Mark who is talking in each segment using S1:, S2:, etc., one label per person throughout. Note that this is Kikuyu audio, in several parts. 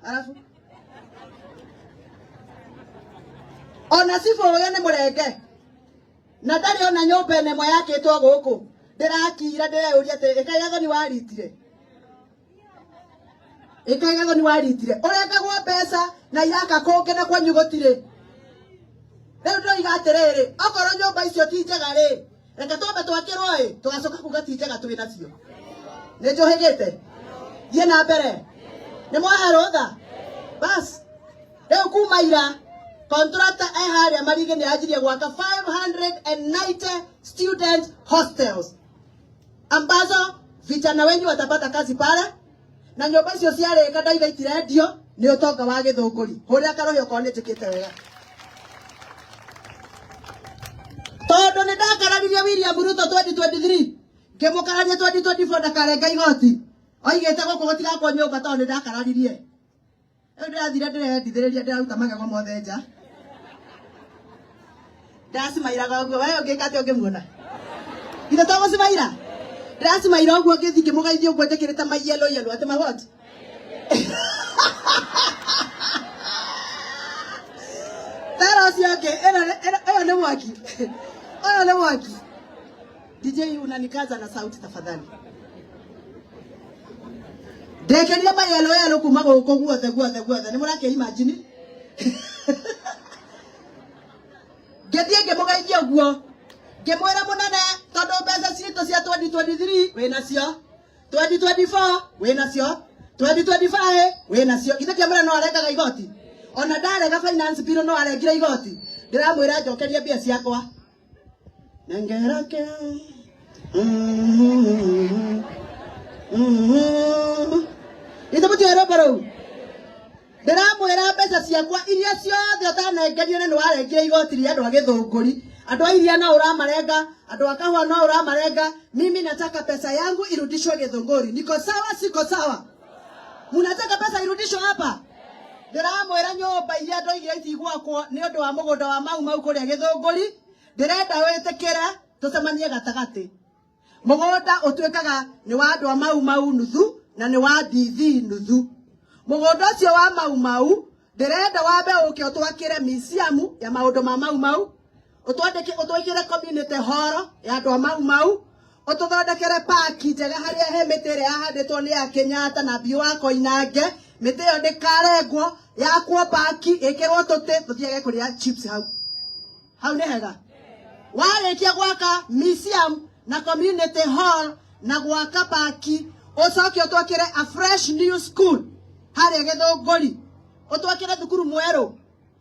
S1: Arabu ona cibũ ũyũ nĩ mũrenge na ndarĩ ona nyũmba ĩno ĩmwe yakĩtwo gũkũ. Ndĩrakira ndĩreyũria atĩ ĩkai gathoni waritire, ĩkai gathoni waritire, ũrengagwo mbeca na iraka kũngĩ na kwanyu gũtirĩ. Rĩu ndĩroiga atĩrĩrĩ, okorwo nyũmba icio ti njega rĩ, reke twambe twakĩrwo ĩ, tũgacoka kuga ti njega twĩ nacio. Nĩ njũhĩgĩte, thiĩ na mbere, nĩ mwahe rũtha bas. Rĩu kuma ira contractor e harĩa Marige nĩ anjirie gwaka 590 student hostels ambazo vijana wenyu watapata kazi pale, na nyũmba icio ciarĩka ndaiga itirendio nĩ ũtonga wa Gĩthũngũri. Hũrĩra karũhĩ okorwo nĩ njĩkĩte wega, tondũ nĩ ndakararirie William Ruto 2023, ngĩmũkararia 2024 ndakarenga igoti. Oigĩte gũkũ gũtigakwo nyũmba tondũ nĩ ndakararirie. Rĩu ndĩrathire ndĩrendithĩrĩria, ndĩraruta magego mothe nja, ndĩracimairaga ũguo. We ũngĩka atĩa ũngĩmuona? Ithe to gũcimaira ndĩracimaira ũguo, ngĩthiĩ ngĩmũgeithia ũguo njĩkĩrĩte ma yellow yellow, atĩ ma what? Tera ũcio ũngĩ, ĩno nĩ mwaki, ũyũ nĩ mwaki. DJ, unanikaza na sauti tafadhali. Ndekeria mayelo yelo kuma gũkũ guothe guothe guothe, nĩ mũrake imagine. Ngĩthiĩ ngĩmũgeithia ũguo, ngĩmwĩra mũnene, tondũ mbeca citũ cia 2023 wĩ nacio, 2024 wĩ nacio, 2025 wĩ nacio. Githĩ ndiamwĩra no arengaga igoti? Ona ndarega finance bill no arengire igoti. Ndĩramwĩra njokerie mbia ciakwa. Nengerake. Ithe mũtiũĩ rwĩmbo rũu? Ndĩramwĩra mbeca ciakwa iria ciothe ũtanengerire na nĩwarengire igoti rĩa andũ a Gĩthũngũri, andũ a iria no ũramarenga, andũ a kahũa no ũramarenga. Mimi nataka pesa yangu irudishwe Gĩthũngũri. Niko sawa, siko sawa? Munataka pesa irudishwe hapa? Ndĩramwĩra nyũmba iria ndoigire itigwakwo nĩ ũndũ wa mũgũnda wa Mau Mau kũrĩa Gĩthũngũri, ndĩrenda wĩtĩkĩre tũcemanie gatagatĩ. Mũgũnda ũtuĩkaga nĩ wa andũ a Mau Mau nuthu na nĩ wa DC nuthu. Mũgũnda ũcio wa Mau Mau ndĩrenda wambe ũke ũtwakĩre museum ya maũndũ ma Mau Mau, ũtwandĩke ũtwĩkĩre community hall ya andũ a Mau Mau, ũtũthondekere paki njega harĩa he mĩtĩ ĩrĩa yahandĩtwo nĩ ya Kenyatta na Mbiũ wa Koinange. Mĩtĩ ĩyo ndĩkarengwo, yakwo paki ĩkĩrwo tũtĩ, tũthiage kũrĩa chips hau. Hau nĩ hega. Warĩkia gwaka museum na community hall na gwaka paki, ũcoke ũtwakĩre a fresh new school harĩa Gĩthũngũri, ũtwakĩre thukuru mwerũ,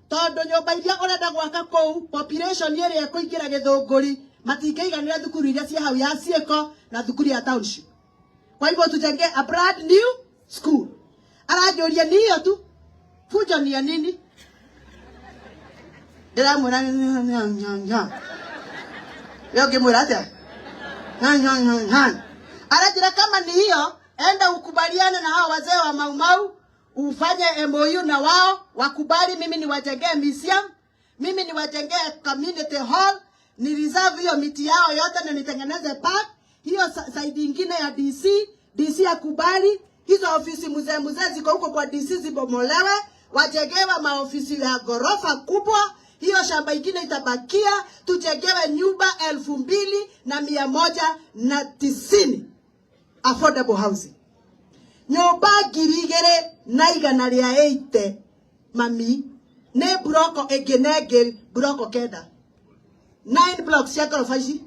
S1: tondũ nyũmba iria ũrenda gwaka kũu, population ĩrĩa ĩkũingĩra Gĩthũngũri matingĩiganĩra thukuru iria ciĩ hau ya ciĩko na thukuru ya township. Kwa hivyo tujenge a brand new school. Aranjũria ni hiyo tu, fujo ni ya nini? Ndĩramwĩra nya. We ũngĩmwĩra atĩa? Nya, nya, nya, nya. Aranjĩra kama ni hiyo, enda ukubaliane na hao wazee wa Mau Mau, ufanye MOU na wao wakubali, mimi niwajengee museum, mimi niwajengee community hall, ni reserve hiyo miti yao yote na nitengeneze park hiyo side ingine ya DC. DC akubali hizo ofisi mzee mzee ziko huko kwa DC zibomolewe, wajengewe maofisi ya ghorofa kubwa. Hiyo shamba ingine itabakia, tujengewe nyumba 2190 affordable housing, nyũmba 2180. Mami, nĩ mburoko ĩngĩ na ĩngĩ, mburoko kenda, nine blocks cia ngoroba. Ici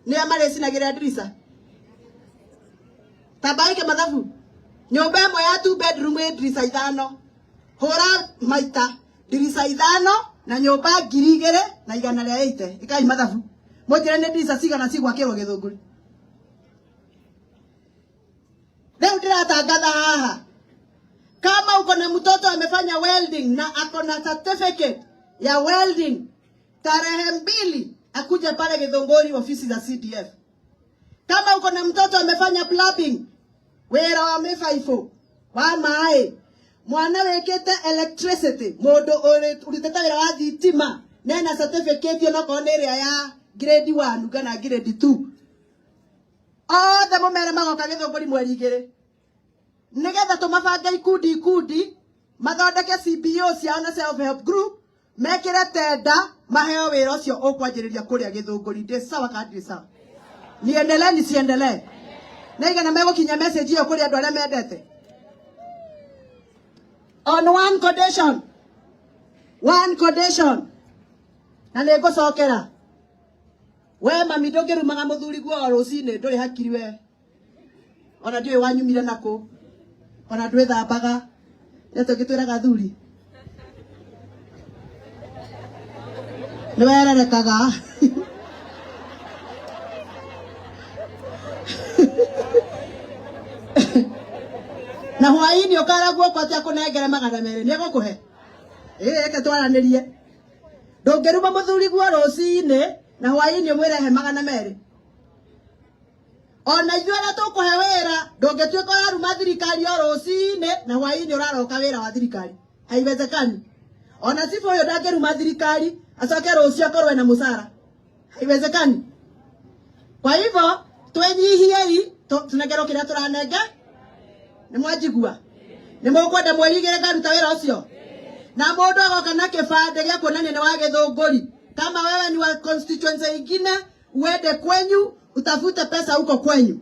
S1: nĩ a marĩcinagĩrĩra ndirica tamba wĩke mathabu. Nyũmba ĩmwe ya two bedroom ĩ ndirica ithano, hũra maita ndirica ithano na nyũmba 2180. Ĩkai mathabu mũnjĩre nĩ ndirica cigana cigwakĩrwo Gĩthũngũri. Rĩu ndĩratangatha haha, kama uko na mtoto amefanya welding na ako na certificate ya welding, tarehe 2 akuje pale Githunguri, ofisi za CDF. Kama uko na mtoto amefanya plumbing, wĩra wa mĩbaibũ wa maĩ, mwana wĩkĩte electricity, mũndũ ũrutĩte wĩra wa thitima nena certificate, onokorwo nĩ ĩrĩa ya grade 1 kana grade 2, othe mũmere magoka Gĩthũngũri mweri 2. Nigetha tumabange ikundi ikundi mathondeke CBO ciao na self help group mekire tenda maheo wira ucio ukwanjiriria kuria Githunguri. Ndi sawa kana ndirĩ sawa? Niendelee nisiendelee? Naigana megukinya message iyo kuri andu aria mendete. On one condition, one condition, na nĩ ngũcokera. We mami ndũngĩrumaga mũthuri guo o rũcinĩ, ndũrĩ hakiri we, ona ndiũĩ wanyumire nakũ, ona ndwĩthambaga. Nĩ tũngĩtwĩraga athuri nĩ wererekaga. Na hwaĩ-inĩ ũkara guoko atĩ akũnengere 200 nĩ egũkũhe. Ĩ reke twaranĩrie. Ndũngĩruma mũthuri guo rũcinĩ na hwaĩ-inĩ ũmwĩre he 200. Ona ithuĩ arĩa tũkũhe wĩra ndũngĩtuĩka ũraruma thirikari o rũcinĩ na hwaĩ-inĩ ũraroka wĩra wa thirikari. Haiwezekani. Ona cibũ ũyũ ndangĩruma thirikari acoke rũciũ akorwo ena mũcara. Haiwezekani. Kwa hivyo twĩnyihiei tũnengerwo kĩrĩa tũranenge. Nĩ mwanjigua? Nĩ mũkwenda mweri igĩrĩ ngaruta wĩra ũcio? Na mũndũ agoka na kĩbandĩ gĩa kuonania nĩ wa Gĩthũngũri. Kama wewe ni wa constituency ingine, uende kwenyu utafute pesa huko kwenyu.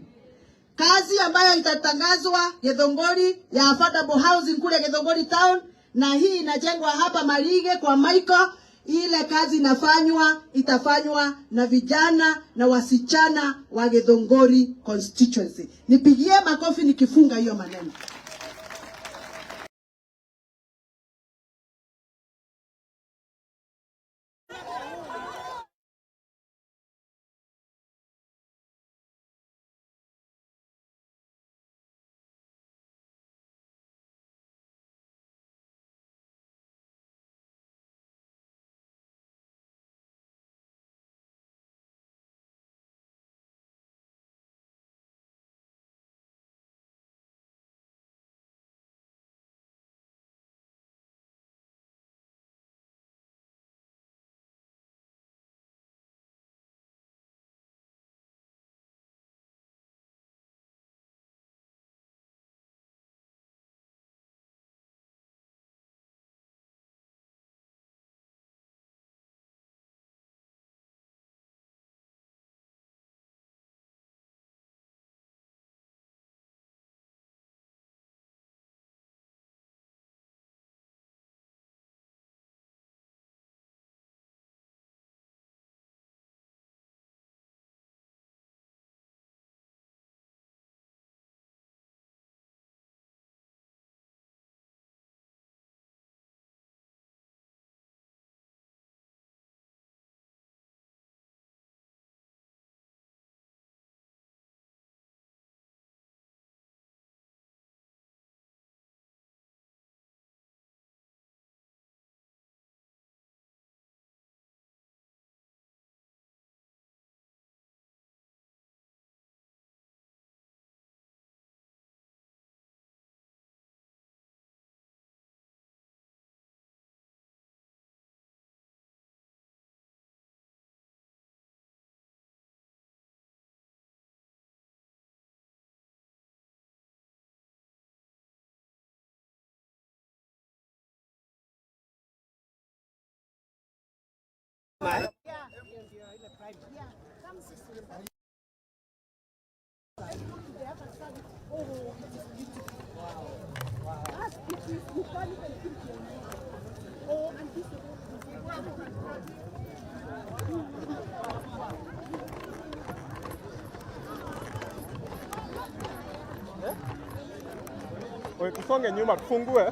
S1: Kazi ambayo itatangazwa Githunguri ya affordable housing kule Githunguri town, na hii inajengwa hapa Marige kwa Michael. Ile kazi inafanywa itafanywa na vijana na wasichana wa Githunguri constituency. Nipigie makofi nikifunga hiyo maneno.
S2: Tusonge nyuma tufungue.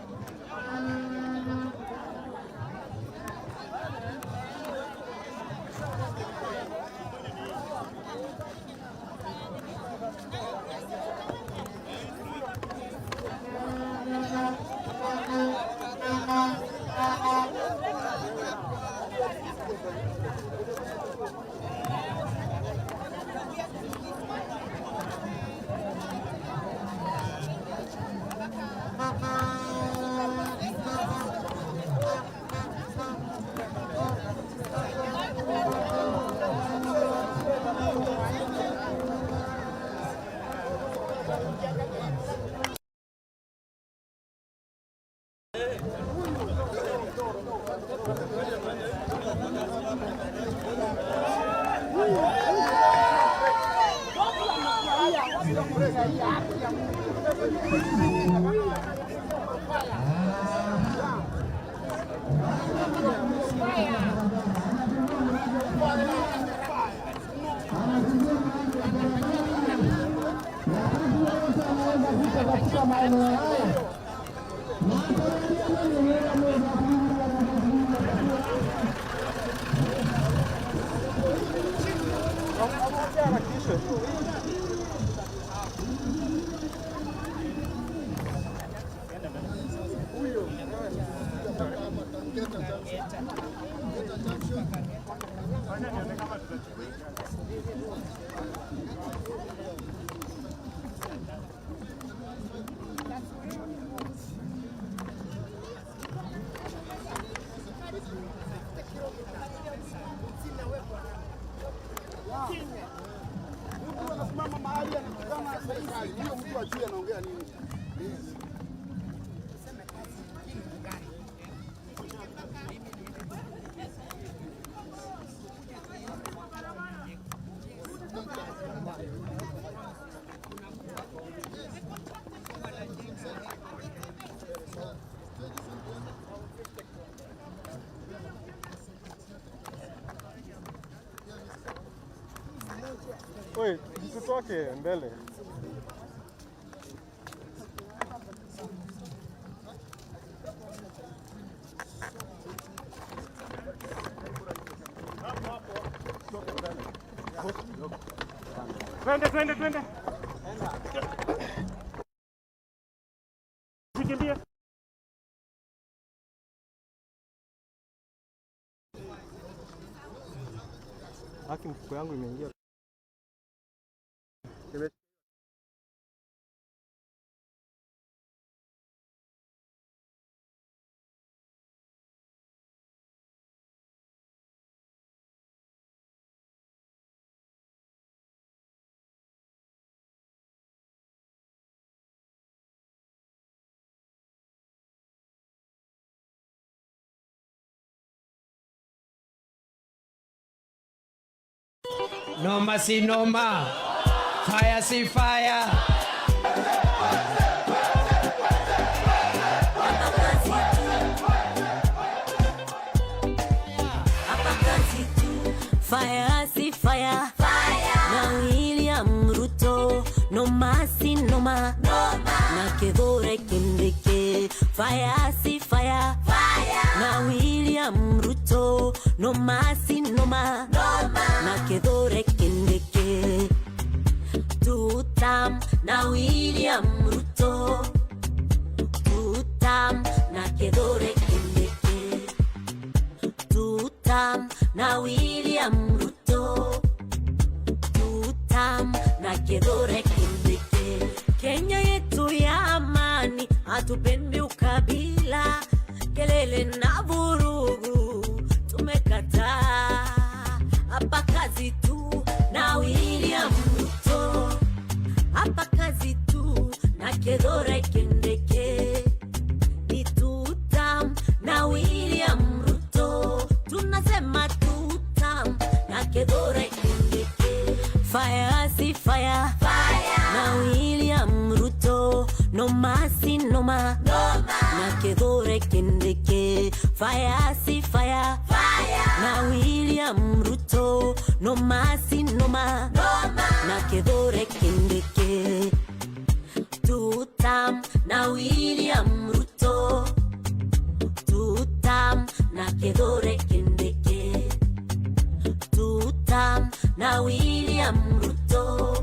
S3: Anasimama mahali anakutana serikali. Huyo mtu ajui anaongea nini.
S2: Oi, tutoke mbele. Twende, twende, twende. Tukimbie. Haki mfuko yangu imeingia.
S4: Noma si noma, fire si fire.
S5: Fire si fire, na William Ruto noma si noma, na Kithure Kindiki. Fire si fire, na William Ruto noma si noma, na Kithure Kindiki. Tutam na William Ruto, tutam na Kithure Kindiki. Tutam na William Ruto, tutam na Kithure Kindiki. Kenya yetu ya amani, hatupendi ukabila, kelele na vurugu tumekataa. Hapa kazi tu na William Ruto, hapa kazi tu na Kithure Kindiki. Ni tutam na William Ruto, tunasema tutam na Kithure Kindiki. Fire si fire, na William Ruto noma si noma, na Kithure Kindiki. Fire si fire, na William Ruto noma si noma, na Kithure Kindiki. Tutam na William Ruto, tutam na Kithure Kindiki. Tutam na William Ruto,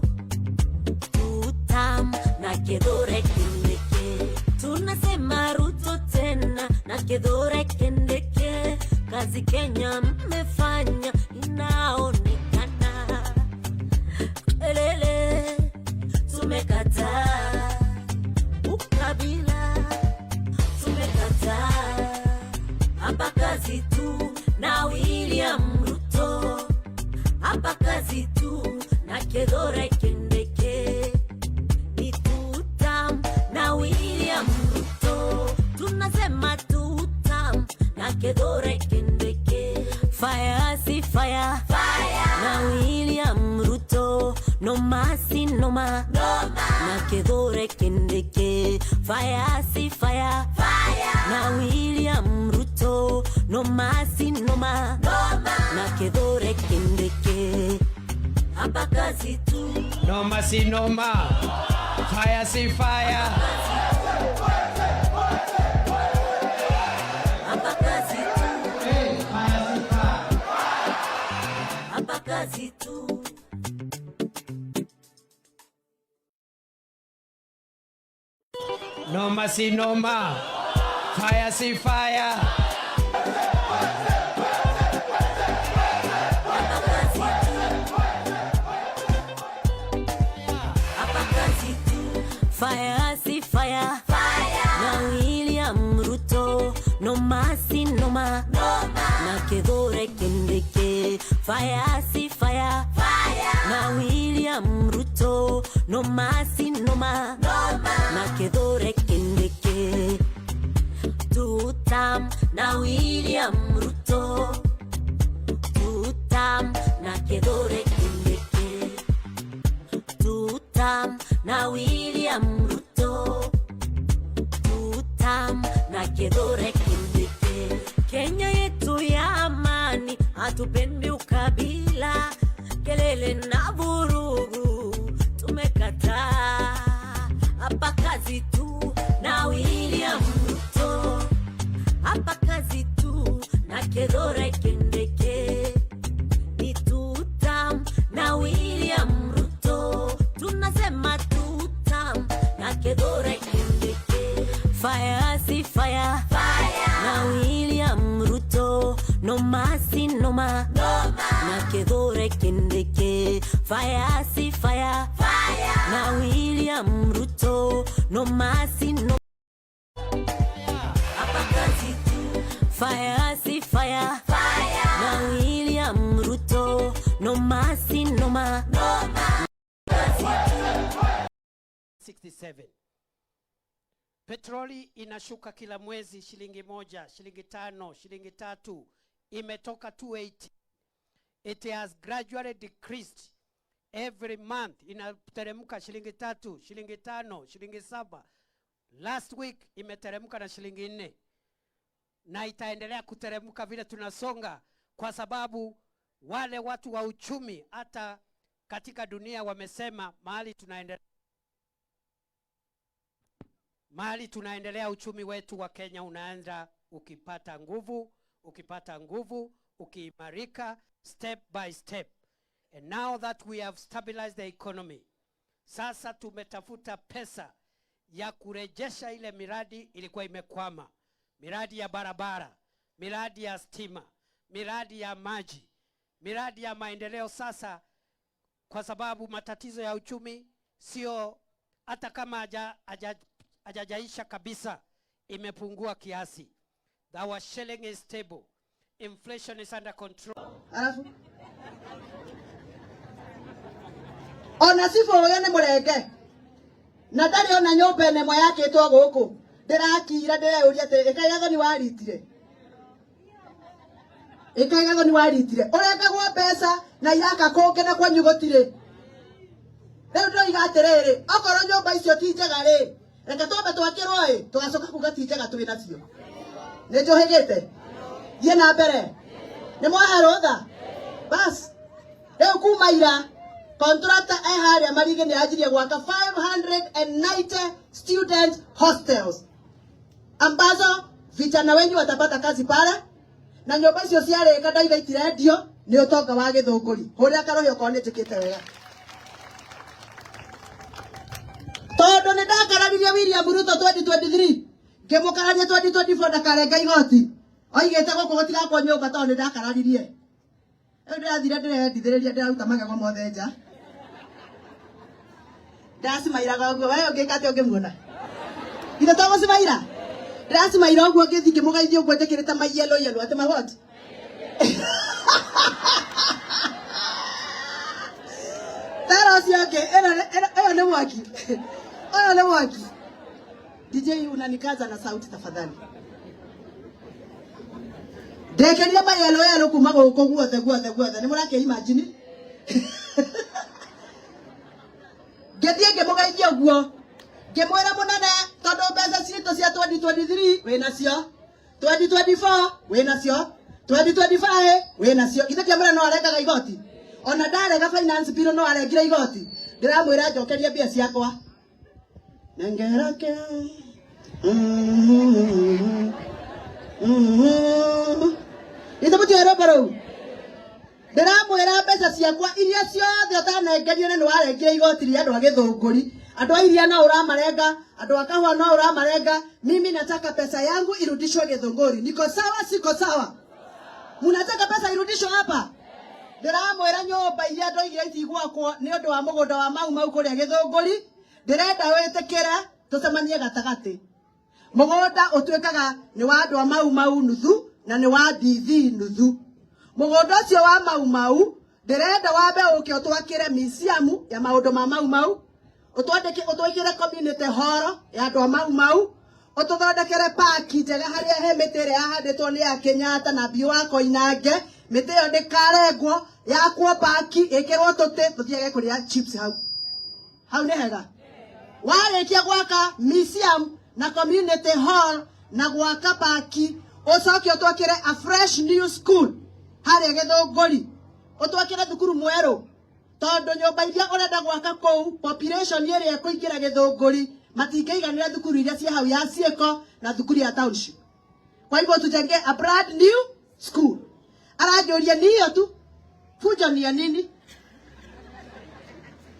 S5: tutam na Kithure Kindiki. Tunasema Ruto tena na Kithure Kindiki. Kazi Kenya mmefanya inaonekana. Kelele tumekataa, ukabila tumekataa. Hapa kazi tu na William Ruto, hapa kazi tu na Kithure Kindiki. Ni tutam na William Ruto, tunasema na Kithure Kindiki. Fire si fire, fire na William Ruto, no mercy no ma, no ma na Kithure Kindiki. Fire si fire, fire na William Ruto, no mercy no ma, no ma na Kithure Kindiki. Hapa kazi tu.
S4: Noma si noma. Fire si fire.
S5: Hapa kazi tu. Hapa kazi tu.
S4: Noma si noma. Fire si fire.
S5: Hapa kazi tu. Hapa kazi tu. Fire si fire. Fire. Na William Ruto. No mercy no ma. No ma. Na Kithure Kindiki. Fire si fire. Fire. Na William Ruto. No mercy no ma. No ma. Na Kithure Kindiki. Tutam na William Ruto. Tutam na Kithure Kindiki. Tutam na William Ruto. Tutam na Kithure Kindiki. Kenya yetu ya amani, hatupendi ukabila, kelele na vurugu tumekataa. Hapa kazi tu na William Ruto. Hapa kazi tu na Kithure Kindiki. Ni tutam na William Ruto. Tunasema tutam na Kithure Kindiki. Fire si fire, fire na William Ruto. No mercy no ma, no ma na Kithure Kindiki. Fire si fire, fire na William Ruto. No mercy no. Hapa kazi tu. Fire si fire, fire na William Ruto. No mercy no ma, no ma. Kazi tu.
S6: 67. Petroli inashuka kila mwezi shilingi 1, shilingi 5, shilingi 3, imetoka 280. It has gradually decreased every month. Inateremka shilingi 3, shilingi 5, shilingi 7. Last week imeteremka na shilingi 4. Na itaendelea kuteremka vile tunasonga, kwa sababu wale watu wa uchumi hata katika dunia wamesema mahali tunaendelea uchumi wetu wa Kenya unaanza ukipata nguvu, ukipata nguvu, ukiimarika step by step. And now that we have stabilized the economy, sasa tumetafuta pesa ya kurejesha ile miradi ilikuwa imekwama. Miradi ya barabara, miradi ya stima, miradi ya maji, miradi ya maendeleo sasa, kwa sababu matatizo ya uchumi sio hata kama hajajaisha kabisa, imepungua kiasi. Our shilling is stable. Inflation is under control.
S1: Alafu ona cibũ ũyũ nĩ mũrenge na ndarĩ ona nyũmba ĩno ĩmwe yakĩtwo gũkũ. Ndĩrakira ndĩreyũria atĩ ĩkai gathoni waritire, ĩkai gathoni waritire, ũrengagwo mbeca na iraka kũngĩ na kwanyu gũtirĩ. Rĩu ndĩroiga atĩrĩrĩ, okorwo nyũmba icio ti njega rĩ, reke twambe twakĩrwo ĩ, tũgacoka kuga ti njega twĩ nacio. Nĩ njũhĩgĩte? Thiĩ na mbere. Nĩ mwahe rũtha? Bas. Rĩu kuma ira, contractor e harĩa Marige nĩ anjirie gwaka 590 student hostels ambazo vijana wenyu watapata kazi pale, na nyũmba icio ciarĩka ndaiga itirendio nĩ ũtonga wa Gĩthũngũri. Hũrĩra karũhĩ okorwo nĩ njĩkĩte wega. Tondũ nĩ ndakararirie William Ruto 2023, ngĩmũkararia 2024 ndakarenga igoti. Oigĩte gũkũ gũtigakwo nyũmba tondũ nĩ ndakararirie. Rĩu ndĩrathire ndĩrendithĩrĩria ndĩraruta magego mothe nja. Ndacimairaga ũguo, we ũngĩka atĩa ũngĩmuona? Ithe to gũcimaira? Ndĩracimaira ũguo ngĩthiĩ ngĩmũgeithia ũguo njĩkĩrĩte ma yellow yellow, atĩ ma what? Tera ũcio ũngĩ, ĩyo nĩ mwaki. Ũyũ nĩ mwaki. DJ unanikaza na sauti tafadhali. Ndekeria mayelo yelo kuma gũkũ guothe guothe guothe nĩ mũrakĩ imagine. Ngĩthiĩ ngĩmũgeithia ũguo ngĩmwĩra mũnene tondũ mbeca citũ cia 2023 wĩnacio, 2024 wĩnacio, 2025 wĩnacio. Githĩ kĩamũra no arengaga igoti? Ona ndarega finance bill no arengire igoti. Ndĩramwĩra njokerie mbia ciakwa. Nengerake. Ithe mũtiũĩ rwĩmbo rũu? Ndĩramwĩra mbeca ciakwa iria ciothe ũtanengerio na nĩwarengire igoti rĩa andũ a Gĩthũngũri, andũ a iria no ũramarenga, andũ a kahũa no ũramarenga. Mimi nataka pesa yangu irudishwe Gĩthũngũri. Niko sawa, siko sawa? Munataka pesa irudishwe hapa? Ndĩramwĩra nyũmba iria ndoigire itigwakwo nĩ ũndũ wa mũgũnda wa Mau Mau kũrĩa Gĩthũngũri, ndĩrenda wĩtĩkĩre tũcemanie gatagatĩ. Mũgũnda ũtuĩkaga nĩ wa andũ a Mau Mau nuthu na nĩ wa DC nuthu. Mũgũnda ũcio wa Mau Mau ndĩrenda wambe ũke ũtwakĩre museum ya maũndũ ma Mau Mau, ũtwandĩke ũtwĩkĩre community hall ya andũ a Mau Mau, ũtũthondekere park njega harĩa he mĩtĩ ĩrĩa yahandĩtwo nĩ ya Kenyatta na Mbiũ wa Koinange. Mĩtĩ ĩyo ndĩkarengwo, yakwo park ĩkĩrwo tũtĩ tũthiage kũrĩa chips hau. Hau nĩ hega. Warĩkia gwaka museum na community hall na gwaka park, ũcoke ũtwakĩre a fresh new school harĩa Gĩthũngũri, ũtwakĩre thukuru mwerũ, tondũ nyũmba iria ũrenda gwaka kũu population ĩrĩa ĩkũingĩra Gĩthũngũri matingĩiganĩra thukuru iria ciĩ hau ya ciĩko na thukuru ya township. Kwa hivyo tujenge a brand new school. Aranjũria ni hiyo tu, fujo ni ya nini?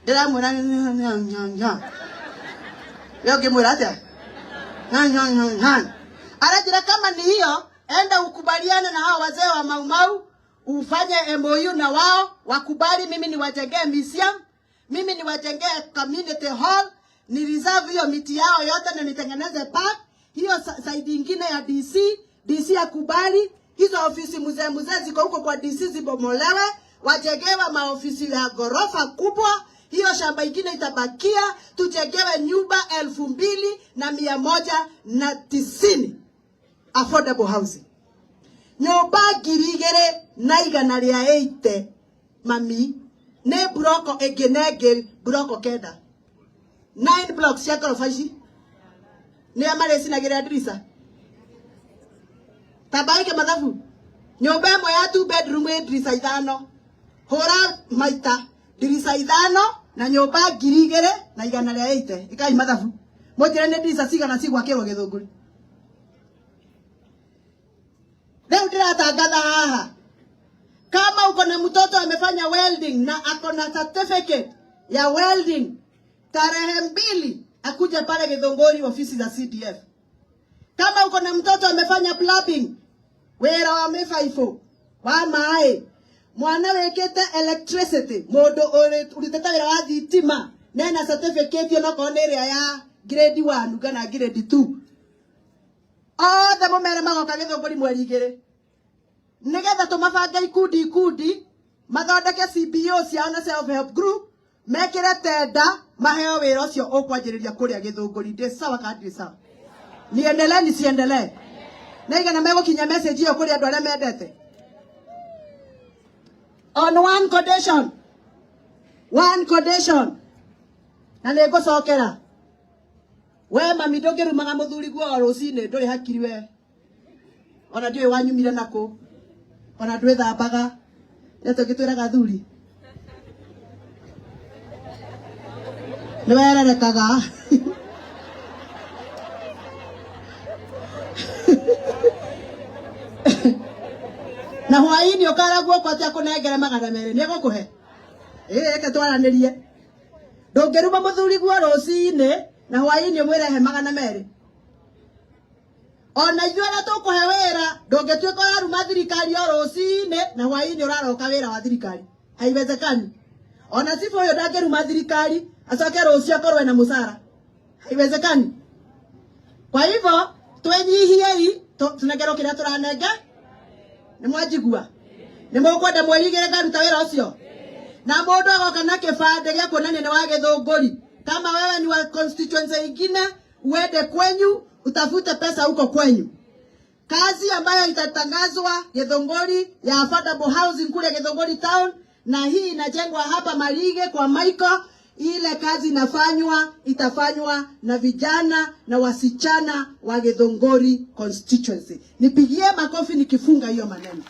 S1: Ndĩramwĩra nya. We ũngĩmwĩra atĩa? Nya, nya, nya, nya. Aranjĩra kama ni hiyo, enda ukubaliane na hao wazee wa Mau Mau, ufanye MOU na wao wakubali, mimi niwajengee museum, mimi niwajengee community hall, ni reserve hiyo miti yao yote na nitengeneze park. Hiyo side ingine ya DC, DC akubali hizo ofisi mzee mzee ziko huko kwa DC zibomolewe, wajengewe maofisi ya ghorofa kubwa. Hiyo shamba ingine itabakia, tujengewe nyumba 2190 affordable housing, nyũmba 2180. Mami nĩ mburoko ĩngĩ na ĩngĩ, mburoko kenda, 9 blocks cia ngoroba. Ici nĩa marĩcinagĩra ndirica tambaike mathabu. Nyũmba ĩmwe ya 2 bedroom ĩ ndirica ithano, hũra maita ndirica ithano na nyũmba 2180. Ikai mathabu mũnjĩre nĩ ndirica cigana cigwakĩrwo Gĩthũngũri. Rĩu ndĩratangatha haha, kama uko na mtoto amefanya welding na ako na certificate ya welding, tarehe 2 akuja pale Githunguri ofisi za CDF. Kama uko na mtoto amefanya plumbing, wĩra wa mĩbaibũ wa maĩ, mwana wĩkĩte electricity, mũndũ ũrutĩte wĩra wa thitima nena certificate onokorwo nĩ ĩrĩa ya grade 1 kana grade 2, othe mũmere magoka Gĩthũngũri mweri 2 nĩgetha tũmabange ikundi ikundi, mathondeke CBO ciao na self help group, mekĩre tenda, maheo wĩra ũcio ũkwanjĩrĩria kũrĩa Gĩthũngũri. Ndĩ sawa kana ndirĩ sawa? Niendelee nisiendelee? Naigana megũkinya message ĩyo kũrĩ andũ arĩa mendete on one condition, one condition, na nĩ ngũcokera. We mami, ndũngĩrumaga mũthuri guo o rũcinĩ, ndũrĩ hakiri we, ona ndiũĩ wanyumire nakũ, ona ndwĩthambaga. Nĩ tũngĩtwĩraga athuri nĩ wererekaga. Na hwaĩ-inĩ ũkara guoko atĩ akũnengere 200, nĩ egũkũhe? Ĩ reke twaranĩrie. Ndũngĩruma mũthuri guo rũcinĩ na hwaĩ-inĩ ũmwĩre he 200. Ona ithuĩ arĩa tũkũhe wĩra, ndũngĩtuĩka ũraruma thirikari o rũcinĩ na hwaĩ-inĩ ũraroka wĩra wa thirikari, haiwezekani. Ona cibũ ũyũ ndangĩruma thirikari acoke rũciũ akorwo ena mũcara, haiwezekani. Kwa hivyo twĩnyihiei, tũnengerwo kĩrĩa tũranenge. Nĩ mwanjigua? Nĩ mũkwenda mweri 2 ngaruta wĩra ũcio na mũndũ agoka na kĩbandĩ gĩa kuonania nĩ wa Gĩthũngũri? Kama wewe ni wa constituency ingine, uende kwenyu utafute pesa huko kwenyu. Kazi ambayo itatangazwa Githunguri ya affordable housing kule Githunguri town, na hii inajengwa hapa Marige kwa Michael. Ile kazi inafanywa itafanywa na vijana na wasichana wa Githunguri constituency. Nipigie makofi nikifunga hiyo maneno.